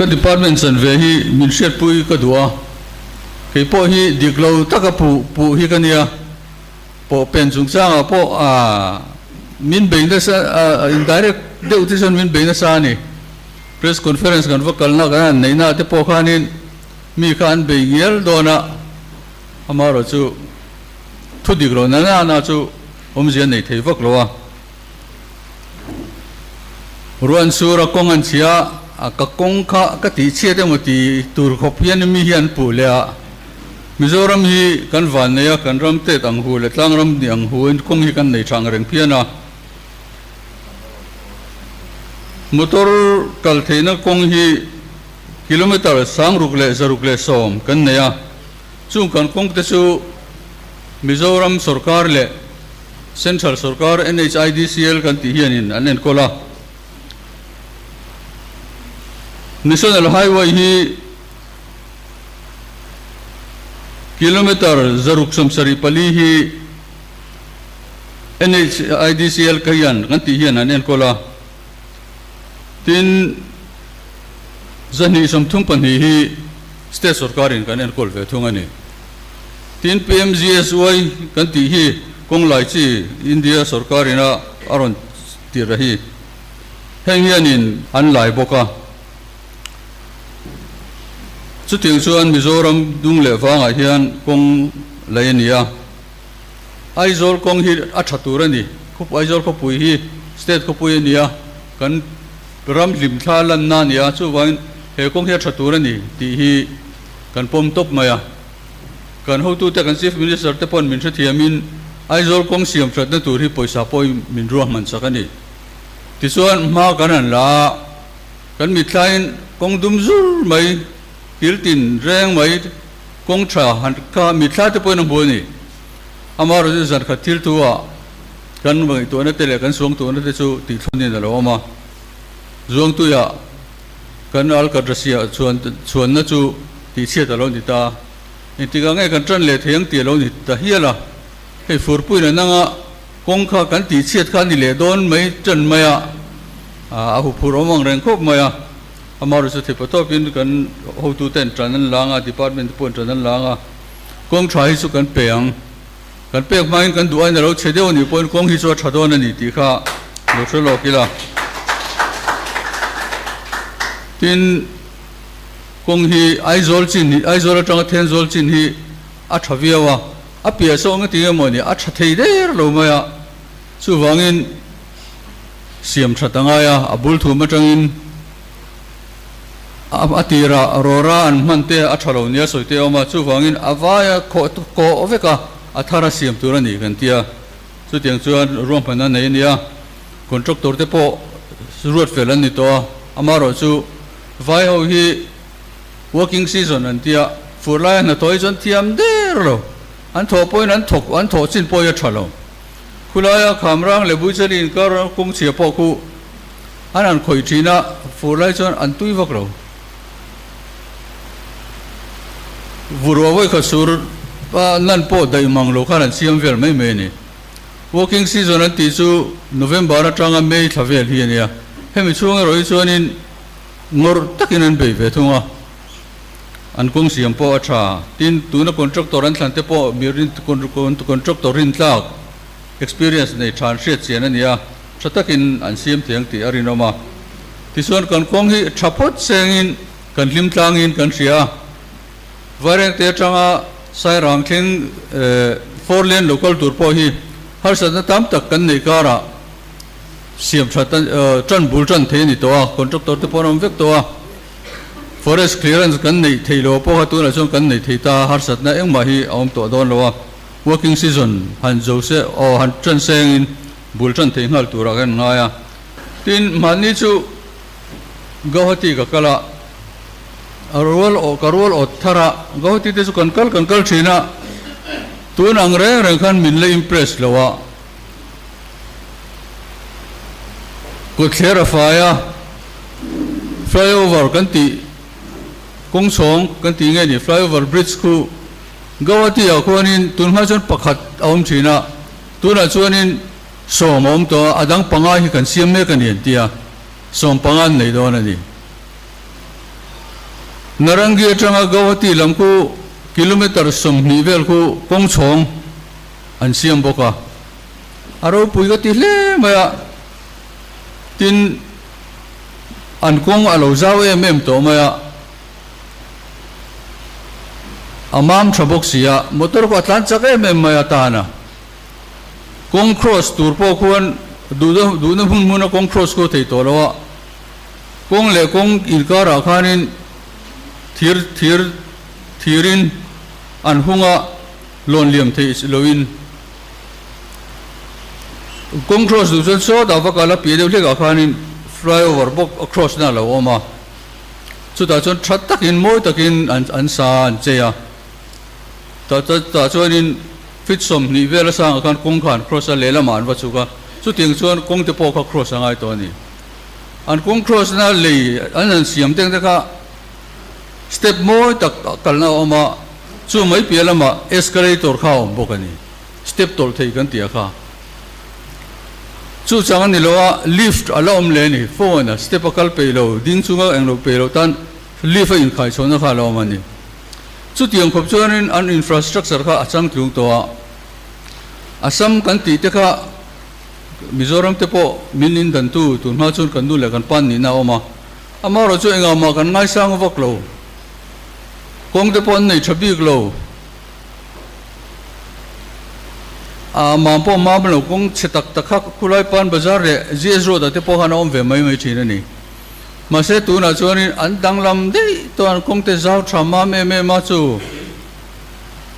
Ka department chanve hi min hriatpui ka duh a, kei pawh hi dik lo taka puh puh hi ka nia. Pawh pen chungchangah pawh min bei nasa, indirect deuh te chuan min bei nasa a ni. Press conference kan va kalna kan han neihna te pawh khanin mi kha an bei ngial dawn a, amaherawhchu thu dik lo na na na chu awmzia nei thei vak lo a. Ruan sura kawng an chhia a, ka kawng kha ka tih chhiat emaw ti tur khawp hian mi hi an puh leh a. Mizoram hi kan van nei a, kan ram tet ang hu leh tlang ram ni ang hu in kawng hi kan nei thang reng phian a. Motor kal theihna kawng hi kilometre 6610 kan nei a, chung kan kawng te chu Mizoram sorkar leh Central sorkar NHIDCL kan tih hianin an enkawl a. National Highway hi kilometre 674 hi NHIDCL ka hian kan tih hian an enkawl a. Tin, 232 hi State sorkarin kan enkawl ve thung a ni. Tin, PMGSY kan tih hi kawng lai chi India sorkarin a a rawn tir a hi. Heng hianin an lai bawk a. Chutiang chuan Mizoram dung leh vangah hian kawng lei a ni a. Aizawl kawng hi a tha tur a ni. Aizawl khawpui hi state khawpui a ni a, kan ram hlimthla lanna a ni a, chuvangin he kawng hi a tha tur a ni tih hi kan pawm tawp mai a. Kan hotute, kan Chief Minister te pawn min hrethiamin Aizawl kawng siam thatna tur hi pawisa pawhin min ruahman chak a ni. Tichuan hma kan han la a, kan mitthlain kawng dum zur mai, kil tin reng mai kawng tha han kha mitthla te pawhin a hmu a ni. Amaherawhchu zan khat thil thu ah kan ngaihtuahna te leh kan suangtuahna te chu tihthlawnin a lo awm a. Zuangtuiah Kan alkatra siah chuan chhuanna chu tihchhiat a lo ni ta. Engtikah nge kan tan leh thei ang tih a lo ni ta hial a. Hei furpuiin a nanga kawng kha kan tihchhiat kha a ni leh dawn mai tan mai a, a huphurh awm ang reng khawp mai a. Amaherawhchu thei patawpin kan hotuten tan an lang a, department te pawhin tan an lang a, kawng tha hi chu kan pe ang. Kan pek hmain kan duh aiin a lo chhe deuh a nih pawhin kawng hi chu a tha dawn a ni tih kha lo hre lawk ila. Tin, kawng hi Aizawl chin hi, Aizawl atanga Thenzawl chin hi a tha viau a, a piah saw ang ati emaw ni, a tha thei der lo mai a, chuvangin siam that a ngai a, a bul thum atangin A tirah rawra an hman te a tha lo nia sawi te a awm a, chuvangin a vaia khawh kawh vek a, a thar a siam tur a ni kan ti a. Chutiang chuan ruahmanna nei a ni a, contractor te pawh ruat fel an ni tawh a, amaherawh chu vai ho hi working season an ti a, fur laia hnathawh hi chuan thiam der lo, an thawh pawhin an thawk an thawh chin pawh hi a tha lo. Khulaia Khamrang leh Buichali inkar kawngchhia pawh khu An han khawih thin a, fur lai chuan an tui vak lo. Vurua vawikhat sur a nan pawh daih mang lo khan an siam vel mai mai a ni. Working season an tih chu November atanga May thla vel hi a nia. Hemi chhung erawh hi chuanin ngawrh takin an bei ve thung a, an kawng siam pawh a tha. Tin, tuna contractor an thlan te pawh mi rin contractor rintlak experience nei tha an hriat chian a ni a. Tha takin an siam thei ang tih a rinawm a. Tichuan kan kawng hi tha phawt sengin kan hlim tlangin kan hria a. Vairengte atanga Sairang thleng four lane lo kal tur pawh hi harsatna tam tak kan neih karah siam tha tan bul tan thei a ni tawh a, contractor te pawh an awm vek tawh a. Forest clearance kan neih theih lo pawh kha tunah chuan kan nei thei ta a, harsatna engmah hi a awm tawh dawn lo a. Working season han zo se aw han tan sengin Bul tan thei nghal turah kan ngai a. Tin, mahni chu Gauhati ka kal a, a rual aw ka rual awt thar a, Gauhati te chu kan kal kan kal thin a, tun ang reng reng khan min la impress lo a, kawtthler a fai a, flyover kan tih kawngchhawng kan tih nge ni flyover bridge khu Gauhati ah khuanin tun hma chuan pakhat a awm thin a. Tunah chuanin sawm a awm tawh a, a dang panga hi kan siam mek a ni an ti a, sawm panga an nei dawn a ni. Narangi atanga Guwahati lam khu kilometre 20 vel khu kawng chhawng an siam bawk a, a ropui ka ti hle mai a, tin an kawng a lo zau em em tawh mai a, a mam tha bawk si a, motor pawh a tlan chak em em mai a tan a, kawng cross tur pawh khuan duhna hmun hmuna kawng cross khu a thei tawh lo a. Kawng leh kawng inkarah khanin thir thir thirin an hung a, lawn liam theih loin kawng cross duh chuan sawtah va kal a, piah deuh hlekah khanin flyover bawk a cross na a lo awm a, chutah chuan tha takin mawi takin an an sa an chei a, tah tah chuanin feet 20 vel a sangah khan kawng kha an cross a, lehlamah an va chhuk a, chutiang chuan kawng te pawh kha cross a ngai tawh a ni. An kawng cross na lei an han siam teng te kha step mawi tak kalna a awm a, chu mai piah lamah escalator kha a awm bawk a ni, step tawlh thei kan tih a kha. Chu chang a ni lo a, lift a la awm leh a ni, phone a step a kal peih lo, ding chunga englo peih loh tan lift a inkhai chhohna kha a la awm a ni. Chutiang khawp chuanin an infrastructure kha a changtlung tawh a, Assam kan tih te kha Mizoram te pawh min in dantu tun hma chuan kan nu leh kan pa nihna a awm a, amaherawh chu engah mah kan ngaisang vak lo. Kawng te pawh an nei tha bik lo. A mam pawh mam lo, kawng chhe tak tak kha khulai pan bazar leh GS road ah te pawh khan a awm ve mai mai thin a ni. Mahse tunah chuanin an danglam daih tawh an kawng te zau tha mam em em a chu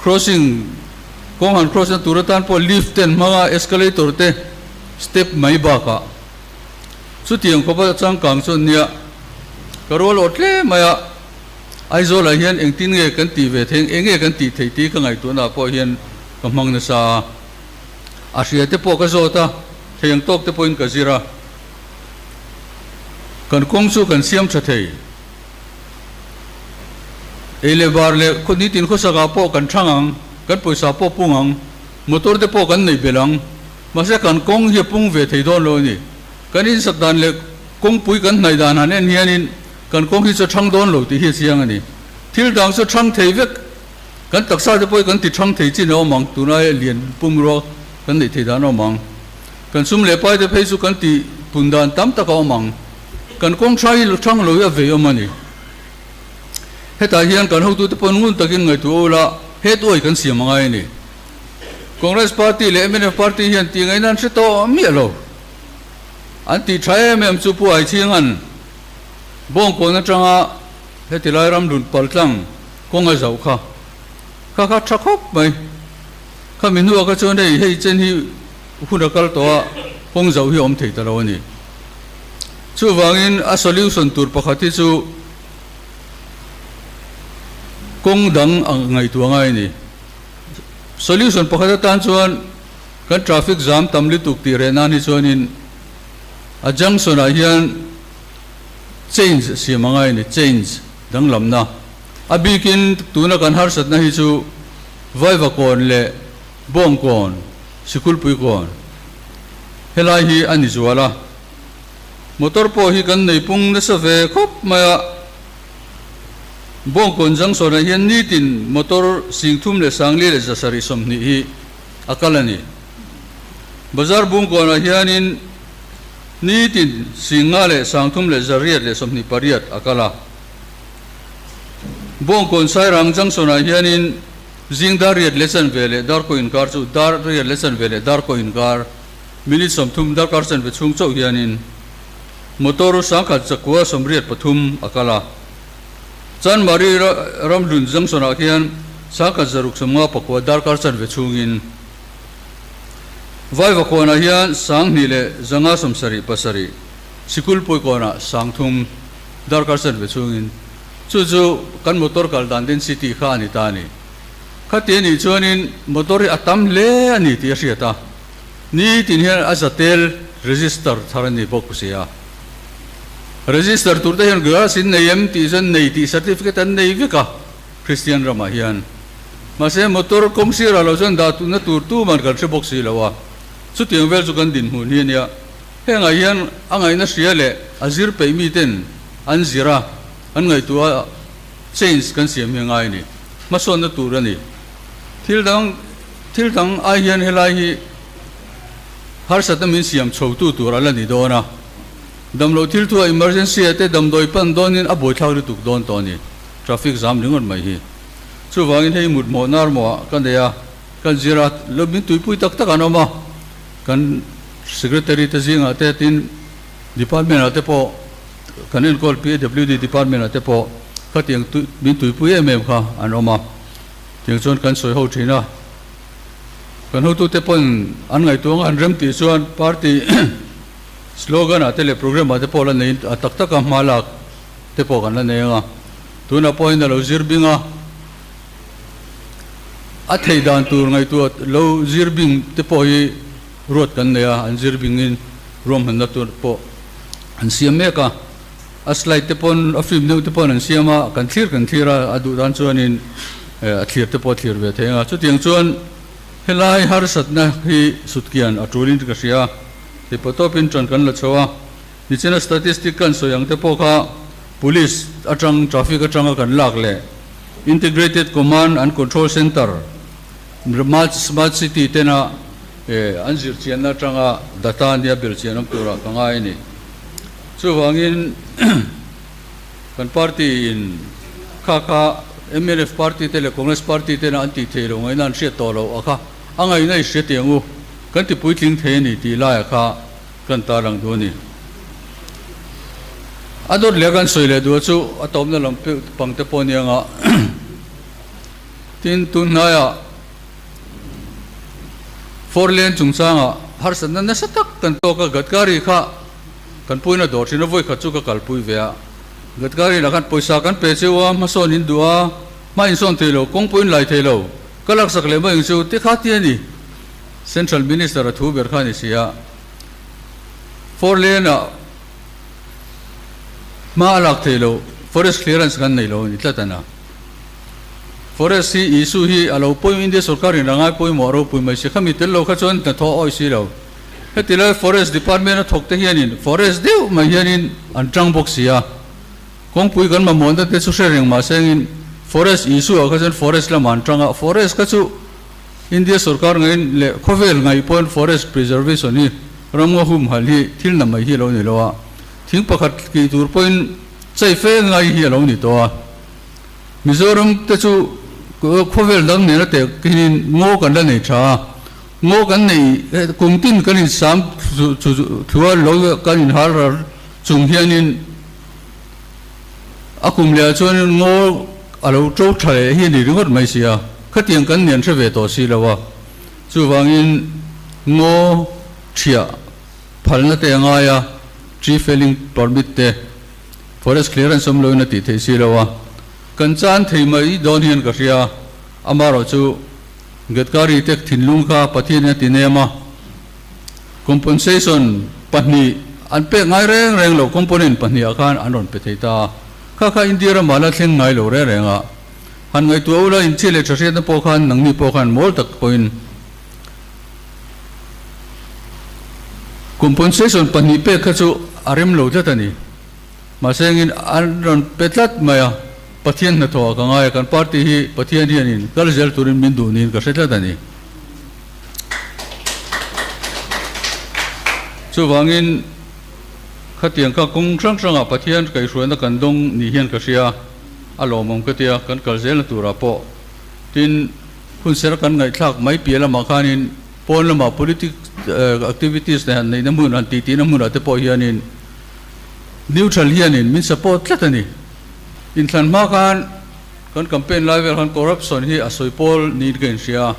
crossing Kawng han cross na tur atan pawh lift te an hmang a, escalator te, step mai bakah. Chutiang khawpa changkang chu an nia. Ka rual awt hle mai a, Aizawlah hian engtin nge kan tih ve theih, eng nge kan tih theih tih ka ngaihtuahnaah pawh hian ka hmang nasa a. A hria te pawh ka zawt a, thei ang tawk te pawhin ka zir a. Kan kawng chu kan siam tha thei. Ei leh bar leh khaw nitin khawsakah pawh kan thang ang, kan pawisa pawh pung ang, motor te pawh kan neih belh ang. Mahse kan kawng hi a pung ve thei dawn lo a ni. Kan insak dan leh kawngpui kan hnaih dan han en hianin kan kawng hi chu a thang dawn lo tih hi a chiang a ni. Thil dang chu thang thei vek, kan taksa te pawh hi kan ti thang thei chin a awm ang, tunlai lian pumrua kan neih thei dan a awm ang. Kan sum leh pai te phei chu kan ti pun dan tam tak a awm ang. Kan kawng tha hi thang lo hi a vei awm a ni. Hetah hian kan hotute pawh ngun takin ngaihtuah ula head uai kan siam a ngai a ni. Congress party leh mnf party hian tih ngaihna an hre tawh miah lo. An tih tha em em chu Pu Aichhinga'n Bawngkawn atanga heti lai ram lun paltlang kawng a zauh kha kha kha tha khawp mai. Khami hnuah kha chuan hei hei chen hi hun a kal tawh a, kawng zauh hi a awm thei ta lo a ni. Chuvangin a solution tur pakhat hi chu kawng dang a ngaihtuah ngai a ni. Solution pakhat atan chuan kan traffic jam tam lutuk tih reh nan hi chuanin a junction ah hian change siam a ngai a ni, change danglamna. A bikin tuna kan harsatna hi chu Vaivakawn leh Bawngkawn, Sikulpuikawn helai hi a ni zual a. Motor pawh hi kan nei pung nasa ve khawp mai a. Bawngkawn junction ah hian nitin motor 3720 hi a kal a ni. Bazar Bungkawn ah hianin nitin 5328 a kal a. Bawngkawn Sairang junction ah hianin Zing dar riat leh chanve leh dar kaw inkar chu dar riat leh chanve leh dar kaw inkar minute 30 darkar chanve chhung chauh hianin motor 1183 a kal a. Chanmari Ramhlun junction ah khian 1659 darkar chanve chhungin Vaivakawnah hian 2577 Sikulpuikawnah 3000 darkar chanve chhungin Chu chu kan motor kal dan density kha a ni ta a ni. Khati a nih chuanin motor hi a tam hle a ni tih a hriat a, nitin hian a zatel register thar a ni bawk si a. Register tur te hian glass in nei em tih chuan nei tih certificate an nei vek a Kristian ramah hian. Mahse motor kawng sirah lo chuan dah tuhna tur tuman kan hre bawk si lo a, chutiang vel chu kan dinhmun hi a nia. Hengah hian a ngaihna hria leh a zir peih miten an zir a, an ngaihtuah a. Change kan siam hi a ngai a ni. Hmasawnna tur a ni. Thil dang thil dang ai hian helai hi harsatna min siam chhotu tur a la ni dawn a. Damloh thil thu a emergency ah te damdawi pan dawnin a buaithlak lutuk dawn tawh a ni. Traffic zam ringawt mai hi. Chuvangin hei mut mawh nar mawh ah ka nei a, kan zir a, lo min tuipui tak tak an awm a, kan Secretary te zingah te tin Department ah te pawh kan enkawl PWD Department ah te pawh khatiang min tuipui em em kha an awm a, tiang chuan kan sawi ho thin a. Kan hotute pawn an ngaihtuah ang a, an rem tih chuan party slogan ah te leh programme ah te pawh la nei a tak taka hma lak te pawh kan la nei ang a. Tunah pawhin a lo zir bing a, a theih dan tur ngaihtuah lo zir bing te pawh hi ruat kan nei a, an zir bingin ruahmanna tur pawh an siam mek a. A slide te pawn, a film deuh te pawn an siam a, kan thlir kan thlir a, a duh dan chuanin a thlir te pawh a thlir ve thei ang a. Chutiang chuan helai harsatna hi sutkian a tulin ka hria a, tipaw tawpin ṭan kan la chho a. Nichina statistic kan sawi ang te pawh kha Police atang traffic atanga kan lak leh Integrated Command and Control Centre Smart City tena an zirchianna atanga data nia belchian awm turah ka ngai a ni. Chuvangin kan party in kha kha mnf party te leh Congress party tena an tih theih loh ngaihna an hriat tawh loh a kha a ngaihna i hria tih ang u, kan ti puitling thei a ni tih laiah kha kan tarlang duh a ni. A dawt leh kan sawi leh duh chu a tawpna lam pang te pawh a ni ang a, tin tun hnaiah four lane chungchangah harsatna nasa tak kan tawk a, Gadkari kha kan puina dawr thin a, vawi khat chu ka kalpui ve a, Gadkari lah khan pawisa kan pe cheu a, hmasawn in duh a, hma insawn thei lo, kawng pawh in lai thei lo, ka laksak leh mai ang chu tikha ti a ni. Central Minister a thu ber kha a ni si a, Four lane ah hma a lak theih loh, forest clearance kan nei lo a ni tlat a na. Forest hi issue hi a lo pawimawh India sorkar in a ngai pawimawh a ropui mai si, khami tel lo kha chuan hnathawh a awih si lo. Heti lai Forest Department a thawk te hianin forest deuh mai hianin an tang bawk si a, kawngpui kan mamawhna te chu hre reng mah sengin forest issue ah kha chuan forest lamah an tang a, forest kha chu India sorkar ngaiin leh khawvel ngaih pawhin forest preservation hi ramngaw humhalh hi thil na mai hi a lo ni lo a, thing pakhat kih tur pawhin chei fe ngai hi a lo ni tawh a. Mizoram te chu khawvel dang nena teh kinin ngaw kan la nei tha a, ngaw kan nei kum tin kan insam thua lo kan inhal ral chung hianin A kum leh ah chuanin ngaw a lo to tha leh hi a ni ringawt mai si a, khatiang kan nian hre ve tawh si lo a, chuvangin ngaw thiah phalna te a ngai a, tree felling permit te, forest clearance awm loin a tih theih si lo a, kan chan thei mai dawn hian ka hria, amaherawh chu Gadkari te thinlung kha Pathianin a ti nem a. Compensation pahnih an pek ngai reng reng lo, component pahnih ah khan an rawn pe thei ta a, kha kha India ramah la thleng ngai lo reng reng a, han ngaihtuah ula inchhia leh tha hriatna pawh khan nangni pawh khan mawl tak pawhin compensation pahnih pek kha chu a rem lo tlat a ni. Mahse engin an rawn pe tlat mai a, Pathian hnathawh ah ka ngai a, kan party hi Pathian hianin kal zel turin min duh niin ka hre tlat a ni. Chuvangin khatiang kha kawng hrang hrangah Pathian kaihhruaina kan dawng ni hian ka hria a lawmawm ka tia, kan kal zelna turah pawh tin hun sera kan ngaihthlak mai piah lamah khanin pawn lamah politic activities leh han neihna hmun han titihna hmunah te pawh hianin neutral hianin min support tlat a ni. Inthlan hma khan kan campaign lai vel khan corruption hi a sawi pawl niin ka inhria a.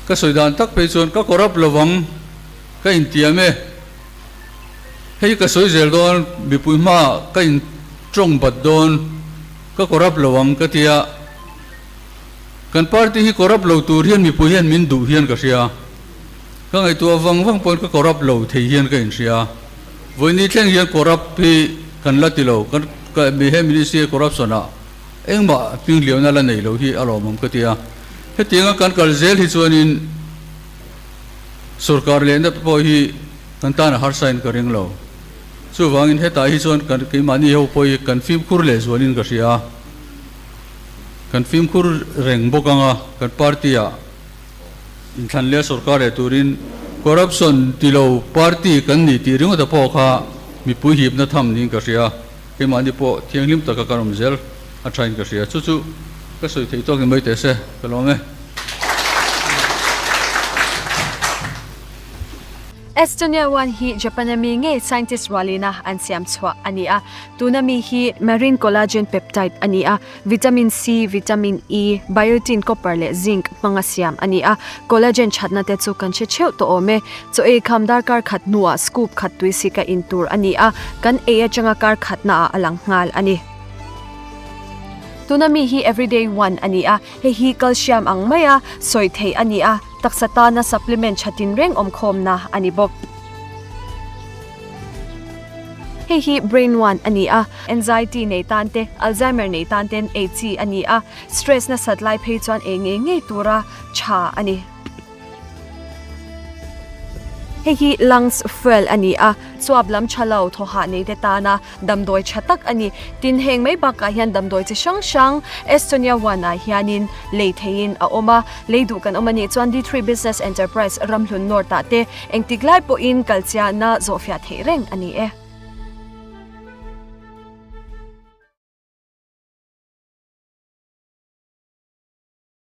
Ka sawi dan tak phei chuan ka corrupt lovang ka intiam e. Hei ka sawi zel dawn mipui hmaah ka in tawng bat dawn ka corrupt lo ang ka ti a. Kan party hi corrupt lo tur hian mipui hian min duh hian ka hria. Ka ngaihtuah vang vang pawhin ka corrupt lo thei hian ka inhria. Vawiini thleng hian corrupt hi kan la ti lo kan he ministry corruption ah Engmah hmingliauna la nei lo hi a lawmawm ka ti a, hetianga kan kal zel hi chuanin sorkar lehna pawh hi kan tan a harsain ka ring lo. Chuvangin hetah hi chuan kan keimahni ho pawh hi kan fimkhur leh zualin ka hria a. Kan fimkhur reng bawk ang a, kan party ah inthlan leh sorkar leh turin corruption ti lo party kan nih tih ringawt a pawh kha mipui hipna tham niin ka hria. Keimahni pawh thianghlim taka kan awm zel a thain ka hria. Chu chu ka sawi theih tawk ni mai teh se, ka lawm e. Estonia one hi Japan-a mi ngei scientist rualina an siam chhuah a ni a. Tuna mi hi marine collagen peptide a ni a, vitamin C, vitamin E, biotin, copper leh zinc hmanga siam a ni a. Collagen thatna te chu kan hre theuh tawh awm e. Chaw ei kham darkar khat hnuah scoop khat tui sika in tur a ni a, kan ei atanga kar khatnaah a lang nghal a ni. Tuna mi hi everyday one a ni a, hei hi calcium ang maia sawi theih a ni a. Taksa tana supplement tha tinreng awmkhawmna a ni bawk. Hei hi Brain One a ni a, anxiety nei tan te, Alzheimer nei tan ten ei chi a ni a, stress nasat lai phei chuan ei ngei ngei tura tha a ni. Hei hi Lungs Fuel a ni a, chuap lam tha lo thawhah nei te tana Damdawi tha tak a ni. Tin, heng mai bakah hian damdawi chi hrang hrang Estonia One ah hianin lei theihin a awm a. Lei duh kan awm a nih chuan D3 Business Enterprise Ramhlun North ah te engtik lai pawhin kalchiahna zawhfiah theih reng a ni e.